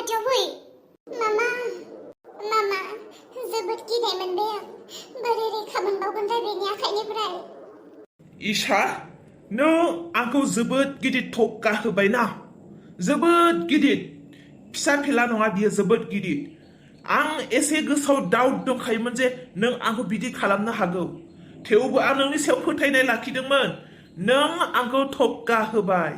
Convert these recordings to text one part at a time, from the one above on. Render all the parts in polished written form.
खाथियाव फै मामा मामा जोबोद गिनाय मोनबाय आं बोरै रैखा मोनबावगोनथाय बेनि आखाइनिफ्राय इशा नों आंखौ जोबोद गिदिर थक्का होबाय ना जोबोद गिदिर फिसा फिला नङा बियो जोबोद गिदिर आं एसे गोसोआव डाउट दंखायोमोन जे नों आंखौ बिदि खालामनो हागौ थेवबो आं नोंनि सायाव फोथायनाय लाखिदोंमोन नों आंखौ थक्का होबाय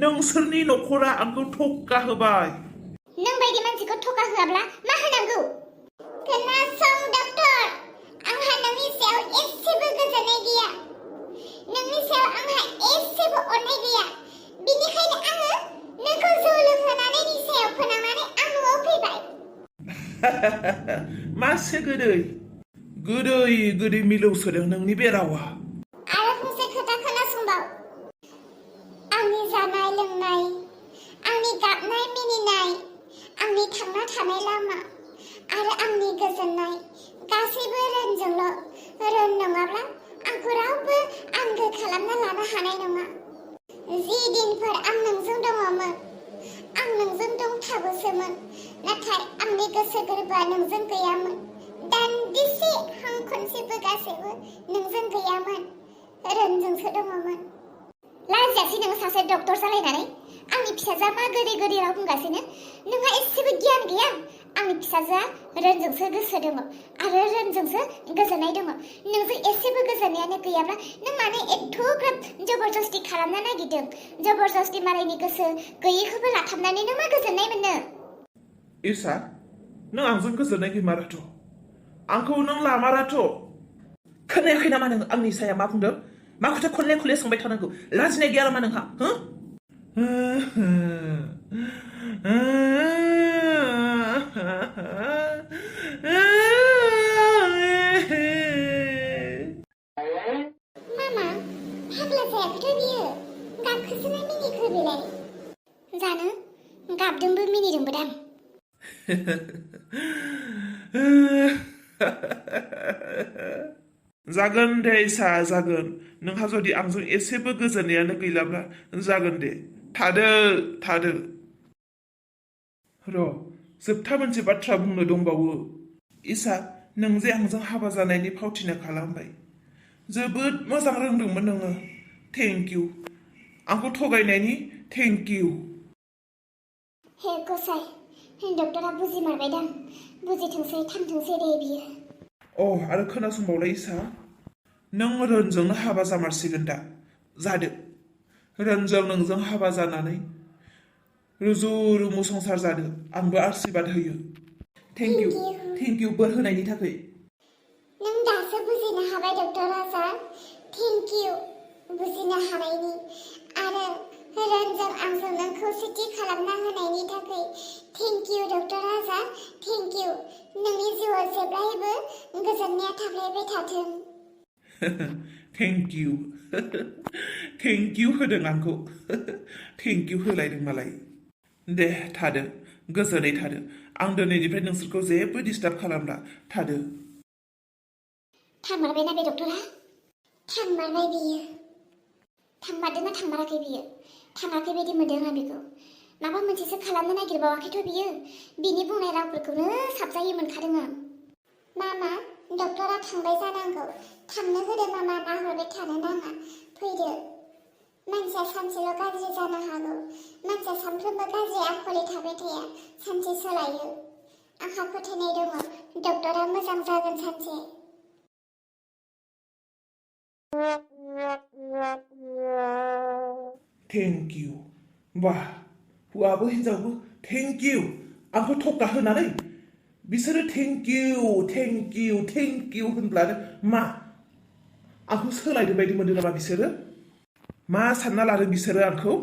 नोंसोरनि नखरा आंखौ थक्का होबाय नों बायदि मानसिखौ थक्का होआब्ला मा होनांगौ खोनासं डक्टर आंहा नोंनि सायाव एसेबो गोजोननाय गैया नोंनि सायाव आंहा एसेबो अननाय गैया बिनिखायनो आङो नोंखौ जौ लोंहोनानै निसायाव फोनांनानै आं न'आव फैबाय मासे गोदै मिलौसोदों नोंनि बे रावा आरो फंसे खोथा खोनासंबाव आंनि जानाय लोंनाय आंनि गाबनाय मिनिनाय आंनि थांना थानाय लामा आरो आंनि गोजोननाय गासैबो रोनजोंल' रोन नङाब्ला आंखौ रावबो आंगो खालामना लानो हानाय नङा जि दिनफोर आं नोंजों दङमोन आं नोंजों दंथाबोसोमोन नाथाय आंनि गोसो गोरबोआ नोंजों गैयामोन दान्दिसे हां खनसेबो गासैबो नोंजों गैयामोन रोनजोंसो दङमोन लाजियासै नों सासे डक्टर जालायनानै आंनि फिसाजोआ मा गोदै राव बुंगासिनो नोंहा एसेबो गियान गैया आंनि फिसाजोआ रोनजोंसो गोसो दङ आरो रोनजोंसो गोजोननाय दङ नोंजों एसेबो गोजोननायानो गैयाब्ला नों मानो एथ'ग्राब जबरदस्ति खालामनो नागिरदों जबरदस्ति मालायनि गोसो गैयैखौबो लाथाबनानै नों मा गोजोननाय मोनो इसा नों आंजों गोजोननाय गैमाराथ' आंखौ नों लामाराथ' खोनायाखै नामा नों आंनि साया मा बुंदों मा खोथा खनले सोंबाय थानांगौ लाजिनाय गैया नामा नोंहा मामा फाग्ला जायाखैथ' बियो गाबखोसो ना मिनिखो बेलाय जानो गाबदोंबो मिनिदोंबो दां जागोन दे इसा जागोन नोंहा जुदि आंजों एसेबो गोजोननायानो गैलाब्ला जागोन दे थादो र' जोबथा मोनसे बाथ्रा बुंनो दंबावो इसा नों जे आंजों हाबा जानायनि फावथिना खालामबाय जोबोद मोजां रोंदोंमोन नोङो थेंक इउ आंखौ थगायनायनि थेंक इउ हे गसाइ डक्टरा बुजिमारबायदां बुजिथोंसै थांथोंसै दे बियो आरो खोनासंबावलाय इसा नों रोनजोंनो हाबा जामारसिगोन दा जादो रोनजों नोंजों हाबा जानानै रुजु रुमु संसार जादो आंबो आशीर्बाद होयो थेंक इउ बोर होनायनि थाखाय नों दासो बुजिनो हाबाय डक्टर राजा थेंक इउ बुजिनो हानायनि आरो रोनजों आंजों नोंखौ खौसेथि खालामना होनायनि थाखाय थेंक इउ डक्टर राजा थेंक इउ नोंनि जिउआव जेब्लायबो गोजोननाया थाफ्लायबाय थाथों थेंक इउ होदों आंखौ थेंक इउ होलायदों मालाय दे थादो गोजोनै थादो आं दिनैनिफ्राय नोंसोरखौ जेबो डिस्टार्ब खालामला थादो थांमारबायना बे डक्टरा थांमारबाय बियो थांमारदोंना थांमाराखै बियो थाङाखै बायदि मोनदों आं बेखौ माबा मोनसेसो खालामनो नागिरबावाखैथ' बियो बिनि बुंनाय रावफोरखौनो साबजायै मोनखादों आं मामा डक्टरा थांबाय जानांगौ थांनो होदो मामा नाहरबाय थानो नाङा फैदो मानसिया सानसेल' गाज्रि जानो हागौ मानसिया सानफ्रोमबो गाज्रि आखलै थाबाय थाया सानसे सोलायो आंहा फोथायनाय दङ डक्टरा मोजां जागोन सानसे थेंक इउ वाह हौवाबो हिनजावबो थेंक इउ आंखौ थक्का होनानै बिसोरो थेंक इउ होनब्लानो मा आंखौ सोलायदों बायदि मोनदों नामा बिसोरो मा सानना लादों बिसोरो आंखौ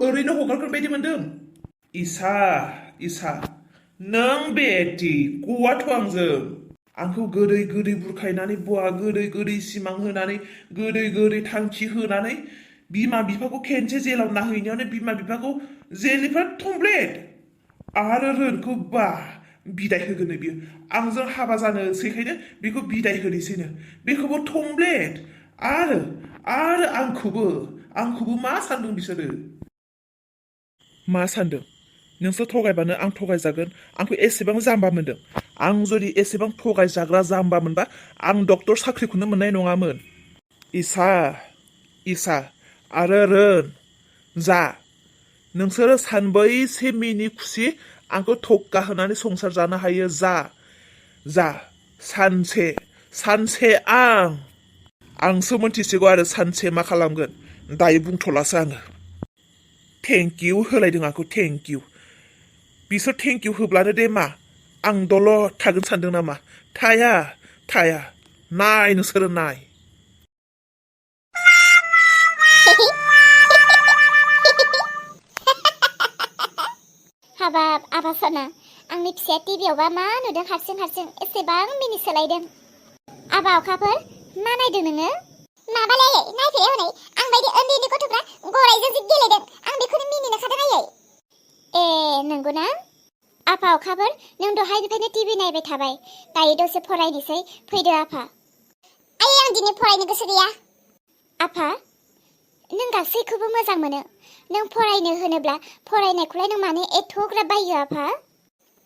ओरैनो हगारगोन बायदि मोनदों इसा नों बेटि गवाथ' आंखौ गोदै बुरखायनानै बुवा गोदै सिमां होनानै गोदै थांखि होनानै बिमा बिफाखौ खेनसे जेलाव नाहैनायावनो बिमा बिफाखौ जेलनिफ्राय थंब्लेट आरो रोनखौ बिदाय होगोनो बियो आंजों हाबा जानोसैखायनो बेखौ बिदाय होनोसैनो बेखौबो थंब्लेट आरो आंखौबो मा सानदों बिसोरो मा सानदों नोंसोर थगायबानो आं थगायजागोन आंखौ एसेबां जाम्बा मोनदों आं जुदि एसेबां थगायजाग्रा जाम्बा मोनबा आं डक्टर साख्रिखौनो मोननाय नङामोन इसा इसा आरो रोन जा नोंसोरो सानबैसे मिनि खुसि आंखौ थक्का होनानै संसार जानो हायो जा सानसे सानसे आंसो मोनथिसिगौ आरो सानसे मा खालामगोन दायो बुंथ'लासो आङो थेंक इउ होलायदों आंखौ थेंक इउ बिसोर थेंक इउ होब्लानो दे मा आं दलद थागोन सानदों नामा थाया नाय नोंसोरो नाय हाबाब आबा सना आंनि फिसाया टिभियावबा मा नुदों हारसिं एसेबां मिनि सोलायदों आबा अखाफोर मा नायदों नोङो माबालाय नायफेरै हनै आं बायदि उन्दै गथ'फ्रा गरायजों जि गेलेदों आं बेखौनो मिनिनो खादों आयै ए नंगौना आफा अखाफोर नों दहायनिफ्रायनो टिभि नायबाय थाबाय दायो दसे फरायनोसै फैदो आफा आयै आं दिनै फरायनो गोसो गैया आफा नों गासैखौबो मोजां मोनो नों फरायनो होनोब्ला फरायनायखौलाय नों मानो एथ'ग्राब बायो आफा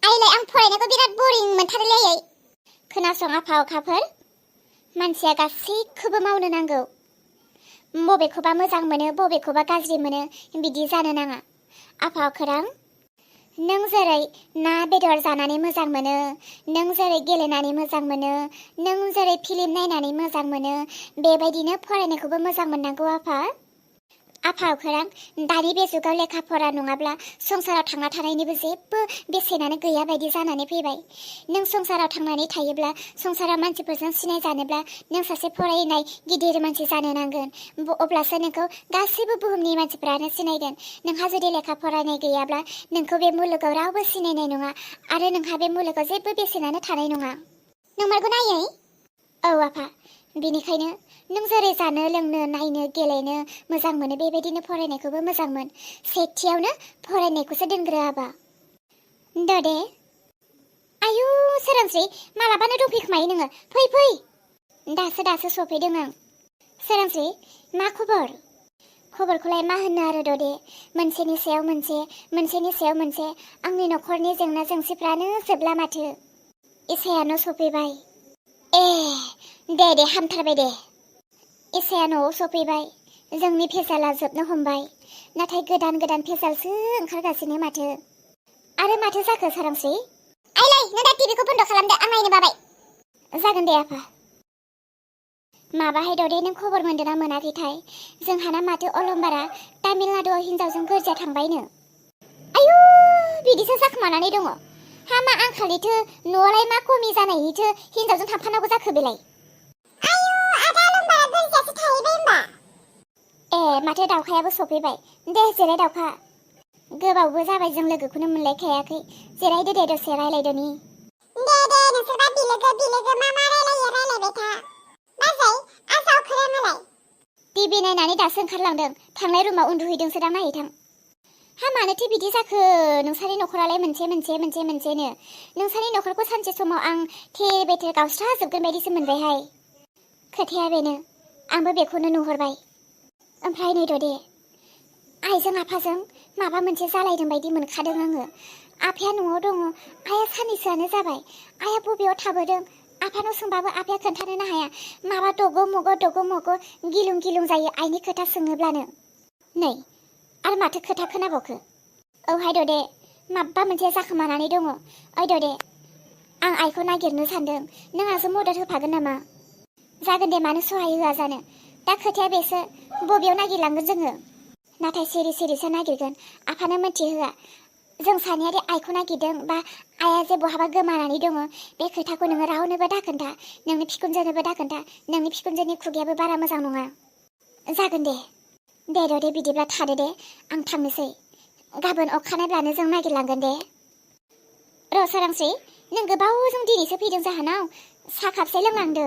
आइलाय आं फरायनायखौ बिराद बरिं मोनथारोलै आयै खोनासं आफा अखाफोर मानसिया गासैखौबो मावनो नांगौ बबेखौबा मोजां मोनो बबेखौबा गाज्रि मोनो बिदि जानो नाङा आफा अखोरां नों जेरै ना बेदर जानानै मोजां मोनो नों जेरै गेलेनानै मोजां मोनो नों जेरै फिल्म नायनानै मोजां मोनो बेबायदिनो फरायनायखौबो मोजां मोननांगौ आफा अखोरां दानि बे जुगाव लेखा फरा नङाब्ला संसाराव थांना थानायनिबो जेबो बेसेनानो गैया बायदि जानानै फैबाय नों संसाराव थांनानै थायोब्ला संसाराव मानसिफोरजों सिनाय जानोब्ला नों सासे फरायनाय गिदिर मानसि जानो नांगोन अब्लासो नोंखौ गासैबो बुहुमनि मानसिफोरानो सिनायगोन नोंहा जुदि लेखा फरायनाय गैयाब्ला नोंखौ बे मुलुगाव रावबो सिनायनाय नङा आरो नोंहा बे मुलुगाव जेबो बेसेनानो थानाय नङा नंमारगौ ना आयै औ आफा बिनिखायनो नों जेरै जानो लोंनो नायनो गेलेनो मोजां मोनो बेबायदिनो फरायनायखौबो मोजां मोन सेथियावनो फरायनायखौसो दोनग्रो आबा दे आयु सोरांस्रि मालाबानो दंफैखोमायो नोङो फै दासो सफैदों आं सोरांस्रि मा खबरखौलाय मा होननो आरो दे मोनसेनि सायाव मोनसे आंनि नखरनि जेंना जेंसिफ्रानो जोबला माथो इसाया न' सफैबाय ए दे हामथारबाय दे इसाया न'आव सफैबाय जोंनि भेजाला जोबनो हमबाय नाथाय गोदान भेजालसो ओंखारगासिनो माथो आरो माथो जाखो सोरांस्रि आइलाय नों दा टिभिखौ बन्द खालामदो आं नायनो बाबाय जागोन दे आफा माबाहाय दे नों खबर मोनदोंना मोनाखैथाय जोंहाना माथो अलंबारा तामिलनाडुआव हिनजावजों गोरजिया थांबायनो आयु बिदिसो जाखोमानानै दङ हामा आंखालिथो न'आवलाय मा खमि जानायनिथो हिनजावजों थांफानांगौ जाखो बेलाय आयु आदा अलंबारा गोरजियासो थाहैबाय होमबा ए माथो दावखायाबो सफैबाय दे जिराय दावखा गोबावबो जाबाय जों लोगोखौनो मोनलायखायाखै जिरायदो दे दसे रायलायदोनि दे नोंसोरबा बिलोगो मा रायलायबाय था बाजै आजाव खोरामालाय टिभि नायनानै दासो ओंखारलांदों थांनाय रुमाव उन्दुहैदोंसो दां नायहैथां हा मानोथो बिदि जाखो नोंसानि नखरालाय मोनसेनो नोंसानि नखरखौ सानसे समाव आं थेर बेथेर गावस्राजोबगोन बायदिसो मोनबायहाय खोथाया बेनो आंबो बेखौनो नुहुरबाय ओमफ्राय नै दे आइजों आफाजों माबा मोनसे जालायदों बायदि मोनखादों आङो आफाया न'आव दङ आइया साननैसोआनो जाबाय आइया बबेयाव थाबोदों आफानाव सोंबाबो आफाया खोन्थानोनो हाया माबा दग' मग' गिलुं जायो आइनि खोथा सोङोब्लानो नै आरो माथो खोथा खोनाबावखो औहाय दे माबा मोनसे जाखोमानानै दङ ओइ दे आं आइखौ नागिरनो सानदों नों आंजों मदद होफागोन नामा जागोन दे मानो सहाय होआ जानो दा खोथाया बेसो बबेयाव नागिरलांगोन जोङो नाथाय सिरिसो नागिरगोन आफानो मिथिहोआ जों सानैयादि आइखौ नागिरदों बा आइया जे बहाबा गोमानानै दङ बे खोथाखौ नोङो रावनोबो दाखोन्था नोंनि बिखुनजोनोबो दाखोन्था नोंनि बिखुनजोनि खुगायाबो बारा मोजां नङा जागोन दे बिदिब्ला थादो दे आं थांनोसै गाबोन अखानायब्लानो जों नागिरलांगोन दे र' सोरांस्रि नों गोबावजों दिनैसो फैदों जाहानाव साहा खापसे लोंलांदो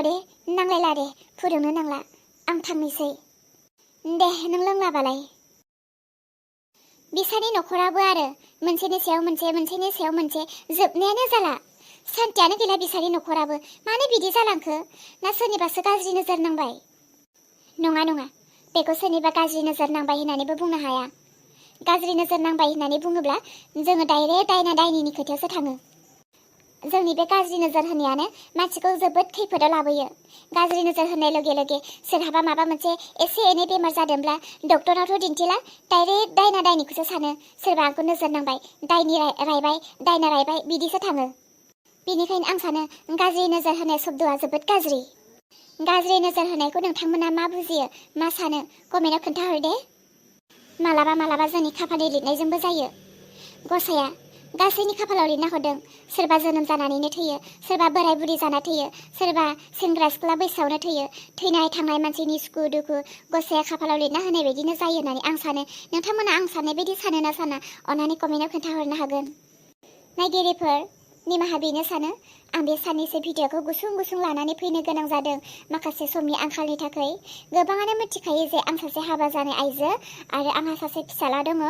दे नांलायला दे फुदुंनो नांला आं थांनोसै दे नों लोंलाबालाय बिसानि नखराबो आरो मोनसेनि सायाव मोनसे जोबनायानो जाला सान्थियानो गैला बिसानि नखराबो मानो बिदि जालांखो ना सोरनिबासो गाज्रि नोजोर नांबाय नङा बेखौ सोरनिबा गाज्रि नोजोर नांबाय होननानैबो बुंनो हाया गाज्रि नोजोर नांबाय होननानै बुङोब्ला जोङो डाइरेक्ट दायना दायनिनि खोथायावसो थाङो। जोंनि बे गाज्रि नोजोर होनायानो मानसिखौ जोबोद खैफोदाव लाबोयो। गाज्रि नोजोर होनाय लगे लगे सोरहाबा माबा मोनसे एसे एनै बेमार जादोंब्ला डक्टरनावथ' दिन्थिला, डाइरेक्ट दायना दायनिखौसो सानो। सोरबा आंखौ नोजोर नांबाय, दायनि रायबाय, दायना रायबाय बिदिसो थाङो। बेनिखायनो आं सानो गाज्रि नोजोर होनाय शब्दआ जोबोद गाज्रि। गाज्रि नोजोर होनायखौ नोंथांमोना मा बुजियो, मा सानो कमेन्टआव खोन्थाहर दे। मालाबा मालाबा जोंनि खाफालनि लिरनायजोंबो जायो। गसाया गासैनि खाफालाव लिरना हरदों। सोरबा जोनोम जानानैनो थैयो, सोरबा बोराय बुरि जाना थैयो, सोरबा सेंग्रा सिख्ला बैसोआवनो थैयो। थैनाय थांनाय मानसिनि सुखु दुखु गसाया खाफालाव लिरना होनाय बायदिनो जायो होननानै आं सानो। नोंथांमोना आं साननाय बायदि सानो ना साना अन्नानै कमेन्टआव खोन्थाहरनो हागोन। नायगिरिफोर निमाहा बिनो सानो आं बे साननैसो भिडिअखौ गुसुं गुसुं लानानै फैनो गोनां जादों माखासे समनि आंखालनि थाखाय। गोबाङानो मिथिखायो जे आं सासे हाबा जानाय आइजो आरो आंहा सासे फिसाला दङ।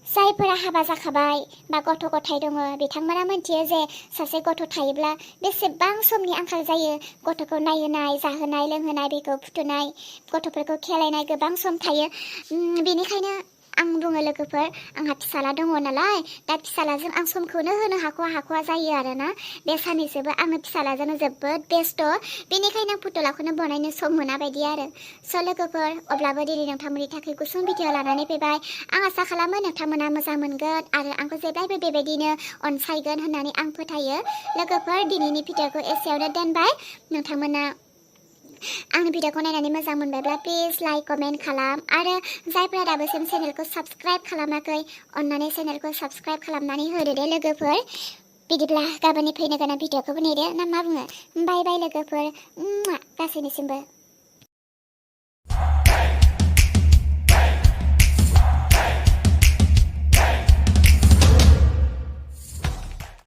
जायफोरा हाबा जाखाबाय बा गथ' गथाय दङ बिथांमोना मिथियो जे सासे गथ' थायोब्ला बेसेबां समनि आंखाल जायो। गथ'खौ नायहोनाय, जाहोनाय, लोंहोनाय, बेखौ फुथुनाय, गथ'फोरखौ खेलायनाय गोबां सम थायो। बेनिखायनो आं बुङो लोगोफोर, आंहा फिसाला दङ नालाय, दा फिसालाजों आं समखौनो होनो हाख'वा जायो आरोना। बे साननैसोबो आङो फिसालाजोंनो जोबोद बेस्थ'। बेनिखायनो आं फुथुलाखौनो बनायनो सम मोना बायदि आरो। स' लोगोफोर अब्लाबो दिनै नोंथांमोननि थाखाय गुसुं भिडिअ लानानै फैबाय। आं आसा खालामो नोंथांमोना मोजां मोनगोन आरो आंखौ जेब्लायबो बेबायदिनो अनसायगोन होननानै आं फोथायो। लोगोफोर दिनैनि भिडिअखौ एसेयावनो दोनबाय। नोंथांमोना आंनि भिडिअखौ नायनानै मोजां मोनबायब्ला प्लिज लाइक कमेन्ट खालाम आरो जायफोरा दाबोसिम चेनेलखौ साबस्क्राइब खालामाखै अन्नानै चेनेलखौ साबस्क्राइब खालामनानै होदो दे लोगोफोर। बिदिब्ला गाबोननि फैनो गोनां भिडिअखौबो नेदो ना मा बुङो? बाय बाय लोगोफोर गासैनिसिमबो।